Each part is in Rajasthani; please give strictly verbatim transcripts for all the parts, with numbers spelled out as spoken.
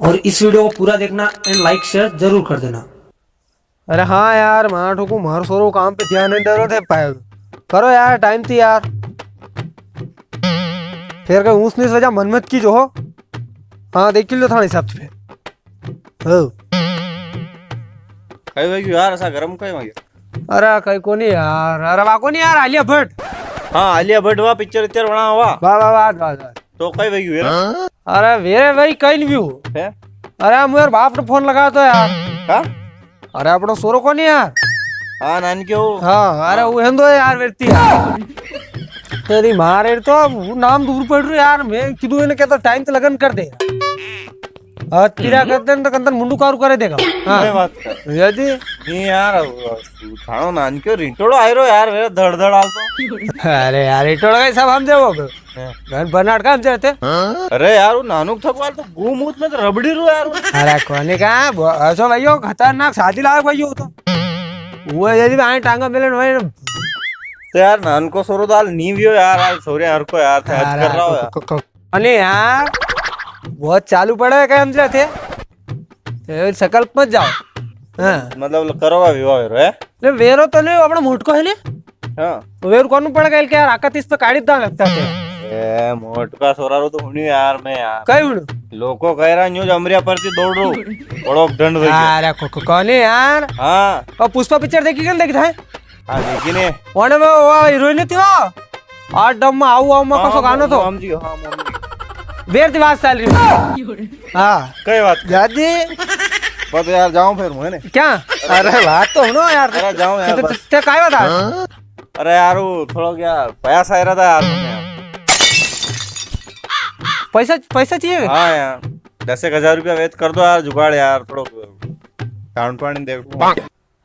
और इस वीडियो को पूरा देखना and like share जरूर कर देना। अरे हाँ यार, मारा ठोकू, मारो सोरो काम पे ध्यान नहीं दे रहे थे पायल। करो यार, टाइम थी यार। फिर कहीं ऊंच नीच वजह मन मत की जो हो। हाँ, देख लो थाने हिसाब से। हो। कई भाई यार, ऐसा गरम कई भाई? अरे कई कोनी यार, अरे वा कोनी यार, आलिया भट्ट। हाँ, आलिया भट्ट वा पिक्चर विक्चर बना वा। वाह, वाह, वाह, वाह, वाह। तो कई भाई हुए? अरे वेरे भाई कई नहीं व्यू। हैं? अरे मुझे बाप ने फोन लगा तो यार। हाँ? अरे अपनो सोरो कोनी यार? हाँ, नानक्यो। हाँ, अरे हाँ। वो हेंदो है यार, वेरती यार। तेरी माँ रे, तो वो नाम दूर पड़ रही यार, मैं किदू इन्हें कहता टाइम तो लगन कर दे। आज किरा करते हैं तो कंदन मुंडू कारू करे देगा। हाँ। मैं बात कर। यदि नहीं यार, वो थानो नानक्यो रिटोड़ो आयरो यार, मेरा धड़ धड़ आल तो। अरे यार, रिटोड़ो का सब हम देवो। हैं। घर बनाड़ काम चलते। अरे यार, वो नानुक थकवाल तो गू मूत में तो रबड़ी रू यार। अरे कोनी का, वो ऐसो भाई हो, खतरनाक शादी लायक भाई हो तो। वो यदि आए टांगा मिलन वही। तो यार, नानको सोरो तो हाल नी व्यो यार, हाल सोरे हर को यार, थे हद अरे कर रहा हो यार। को-, को-, को-, अने यार, बहुत चालू पड़ा है क्या हम थे? ए, सकल मत जाओ। हाँ। मतलब, करोगा विवाह वेरो, है? ले, वेरो तो ले, अपना मोटको है ने? हाँ। तो वेरो कौन पड़ गया क्या? आका तीस पे काढ़ी दान लगता थे। ए, मोटका सोरा रो तो हुनी यार, मैं यार। कई हुन? लोको कह रहा, न्यूज अमरिया पर थी दौड़ रो। बड़ो ढंड रही है। अरे, को-, को-, कौन है यार? हाँ। और पुष्पा पिक्चर देखी क्या, देखी था? हाँ, देखी ने। वने में वो हीरोइन थी वो। आ डम में आऊ आऊ में हाँ, कसो गानो तो। मोम जी, हाँ, मोम जी। बेर दी बात चल रही। हाँ। कई बात? दादी। बस यार, जाऊं फिर, मुझे ने। क्या? अरे बात तो हुनो यार। अरे जाऊं यार, ते, बस। ते, ते काय बता? अरे यार, वो थोड़ा क्या, पैसा आ रहा था यार, मुझे यार। पैसा, पैसा चाहिए? हाँ यार, दस एक हजार रुपया वेट कर दो यार, जुगाड़ यार, थोड़ा खान पानी देखो।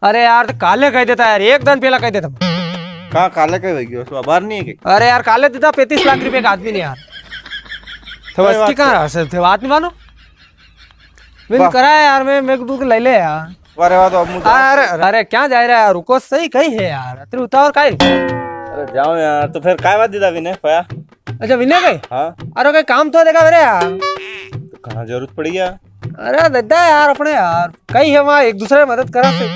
अरे यार, तो काले कह देता यार, एक दिन पहला कह देता। कहाँ काले कह गयो? सो बाहर नहीं है क्या? अरे यार, काले देता पैंतीस लाख रुपए का आदमी ने यार। तो कोई बस बात की कहाँ नहीं। रहा सर, थे बात नहीं मानो। मैंने वाह। कराया यार, मैं, मैं दूध ले ले यार। अरे वाह, तो अब मुझे अरे, अरे, क्या जा रहा है यार, रुको, सही कही है यार, तेरे उतावल का ही। अरे जाओ यार, तो फिर काय बात दीदा विनय पाया? अच्छा, विनय भाई? हाँ। अरे, कोई काम तो देगा मेरे यार। तो कहाँ जरूरत पड़ी है? अरे दादा यार, अपने यार, कई है वहाँ एक दूसरे की मदद करा से।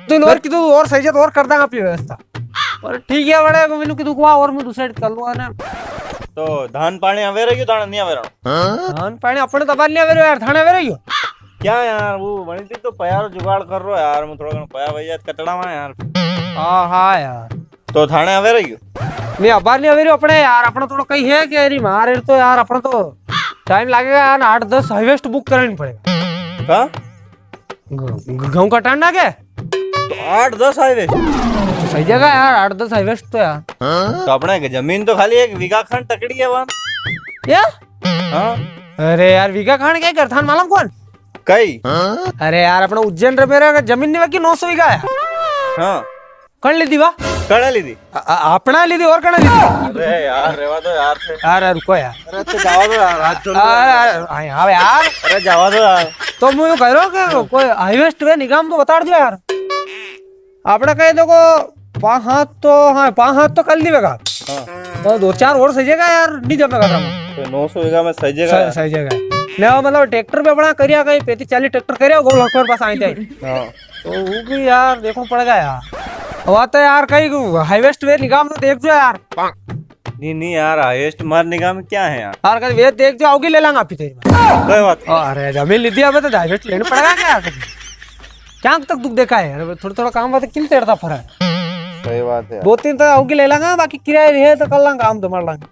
तू और की तू और सही से तो और कर देगा अपनी व्यवस्था। और ठीक है, बड़े को मैंने की तू को और मैं दूसरे कर लूंगा ना। तो धान पानी आवे रहियो, थाने नहीं आवे रहो? धान पानी अपने तो बार नहीं आवे रहो यार, थाने आवे रहियो। क्या यार, वो वणी थी तो पयार जुगाड़ कर रो यार, मैं थोड़ा घणो पया वही याद कटड़ा में यार। हाँ, हाँ यार। तो थाने आवे रहियो? नहीं, अबार नहीं आवे रहियो अपने यार, अपना थोड़ा कई है कि अरे मारे तो यार, अपना तो टाइम लगेगा यार, आठ दस हार्वेस्ट बुक करनी पड़ेगा। का? ग-, ग-, गेहूं कटाना के? तो आठ दस हार्वेस्ट? तो सही जगह यार, आठ दस हार्वेस्ट तो यार। तो अपने के जमीन तो खाली एक बीघा खंड तकड़ी है वहाँ। या? हाँ। अरे यार, बीघा खंड क्या करथान मालूम कौन? कई? अरे यार, अपना उज्जैन रे मेरा जमीन नहीं बाकी नौ सौ बीघा है। हाँ। कण लीधी वा? कण लीधी? अ-, अ-, अपना लीधी और कण लीधी? अरे यार, रेवा दो यार थे। यार, यार, रुको यार। अरे तो जावा दो यार, हाथ जोड़ लो। अरे, अरे, अरे, हाँ यार। अरे जावा दो यार। तो मैं यूं कह रहा हूँ कि कोई हाईवेस्ट वे निगाम तो बता दो यार। आपने कहे देखो, पाँच हाथ तो, हाँ, पाँच हाथ तो कर लीवेगा। हाँ। तो दो चार और सही जगह यार, नहीं जमेगा काम। तो नौ सौ बीघा में सही जगह सही, है। सही जगह। नहीं, मतलब ट्रैक्टर पे अपना करिया कहीं, पैंतीस चालीस ट्रैक्टर करिया, गोल हक पर पास आई जाए। हाँ। तो वो भी यार देखना पड़ेगा यार। अब तो यार कहीं हाईवेस्ट वे निगाह में तो देख जो यार। नहीं, नहीं यार, हाईवेस्ट मार निगाह में क्या है यार? यार कहीं वे देख जो, आओगी ले लांगा आप ही तेरी में। कोई बात नहीं। अरे जमीन ली दी, अब तो हाईवेस्ट लेना पड़ेगा क्या यार? क्या तक दुख देखा है यार? थोड़ा, थोड़ा काम बात किन तेरता फरा है। सही बात है यार। दो तीन तो आओगी ले लांगा, बाकी किराए है तो कर लांगा, काम तो मार लांगा।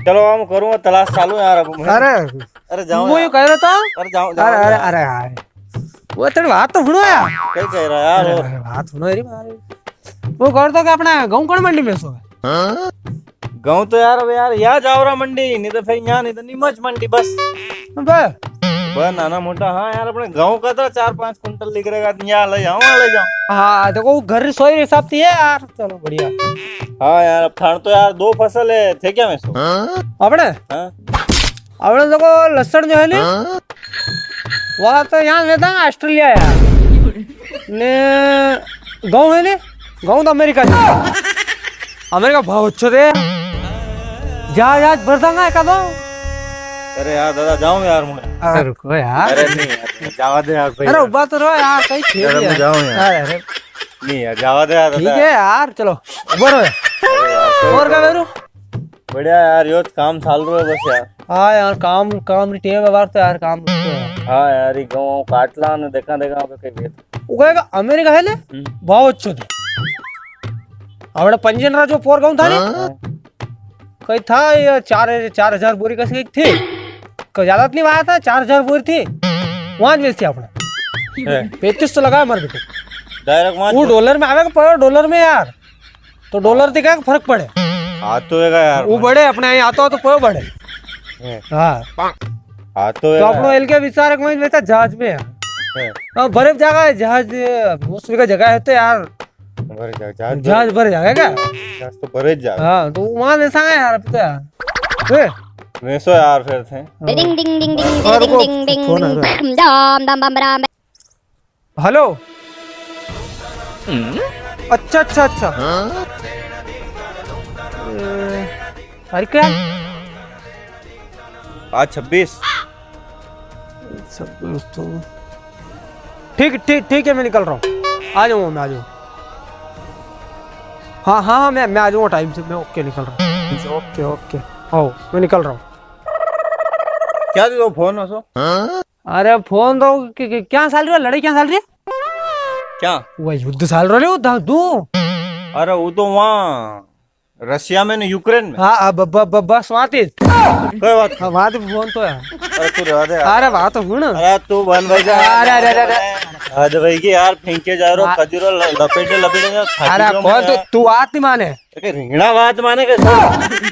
चलो, हम करूँगा तलाश चालू यार अब मैं। अरे अरे जाओ वो यार। यूं कह रहा था। अरे जाओ, जाओ अरे, अरे, यार। अरे यार, वो तेरी बात तो सुनो यार। कई कह रहा यार, अरे, और? अरे, बात सुनो यार, मारे। वो कह रहा था कि अपना गाँव कौन मंडी में सो है? गाँव तो यार, अब यार, या जावरा मंडी, नहीं तो फिर यहाँ, नहीं तो नीमच मंडी, बस। अबे। बस नाना मोटा, हाँ यार, अपने गाँव का तो चार पाँच कुंटल लिख रहेगा, यहाँ ले जाओ, वहाँ ले जाओ। हाँ, देखो, वो घर रसोई हिसाब से है यार, चलो, बढ़िया। हाँ यार, अब थान तो यार दो फसल है, थे क्या में सो? अपने? हाँ। अपने देखो लसण जो है नी, हाँ? वा तो यहाँ वेता ऑस्ट्रेलिया यार। ने गहूं है नी, गहूं तो अमेरिका जाता। अमेरिका भाव अच्छो दे। जहाज, जहाज भर दांगा एका दो। अरे यार दादा, जाऊं यार मैं। अरे रुको यार। अरे नहीं यार, जावा दे यार भाई अरे यार। उबा तो रो यार, कई खेल अरे मैं यार। जाऊं यार। अरे, अरे। नहीं यार, जावा दे यार ठीक दादा। है यार, चलो। उबा रो यार। अरे यार, और का बेरू? बढ़िया यार, यो काम चाल रहा है बस यार। हाँ यार, काम, काम री टेम है बार तो यार, काम तो है। हाँ यार, ये गाँव काटला ने देखा, देखा पे कई बेच। वो कहेगा अमेरिका है ले? हम्म। बहुत अच्छो थे। अपने पंजन रा जो पोर गाँव था ने? हाँ। कई था ये चार, चार हजार बोरी कसी थी। कोई ज्यादा तो नहीं आया था, चार हजार बोरी थी। वहां बेचती अपने। है। पैंतीस तो लगाया मार बेटे। डायरेक्ट वहां वो डॉलर में आवेगा, पर डॉलर में यार। तो डॉलर ते क्या फर्क पड़े? हाँ तो वेगा यार। वो बढ़े, अपने यहाँ आता हो तो पयो बढ़े। है। हाँ। हाँ तो तो वेगा अपनो यार। एल के विचार है, कोई बेटा जहाज में है। है। हाँ, भरे जागा है जहाज, उसमें का जगह है तो यार। भरे जागा, जहाज जहाज भरे। भरे जागा क्या? जहाज तो भरे जागा। हाँ, तो वहाँ वैसा है यार, अब तो यार। ए? वैसो यार फिर थे। हाँ। डिंग, डिंग, डिंग, डिंग, और डिंग, वो डिंग, डिंग, फोन आ रहा है। डम, डम, डम, डम। हेलो। अच्छा, अच्छा, अच्छा। ए, तारीख क्या है? आज छब्बीस। छब्बीस तो ठीक, ठीक, ठीक है, मैं निकल रहा हूँ। आ जाऊँगा मैं, आ जाऊँगा। हाँ, हाँ, हाँ, मैं, मैं आ जाऊँगा टाइम से, मैं ओके निकल रहा हूँ। ओके, ओके, आओ, मैं निकल रहा हूँ। क्या दे दो फोन वसो? अरे फोन तो क-, क-, क्या चाल रही है? लड़ाई क्या चाल रही है? क्या? वो युद्ध चाल रहा है, वो दा-, दू। अरे वो तो वहाँ रशिया में ने यूक्रेन में। हाँ, अब, अब, अब, अब बस वहाँ थी। कोई बात हाँ, वहाँ थी फोन तो है। अरे तू रहवा दे यार। अरे बात तो हुण। अरे तू बन भाई जा। अरे, अरे, अरे, अरे। हद भाई की यार, फेंके जा रहो, हाँ। कजरो ल-, लपेटे, लपेटे जा, फाटी अरे रहो कौन मैं तू, यार। तू बात नहीं माने। अरे रिंगणा बात माने के सर?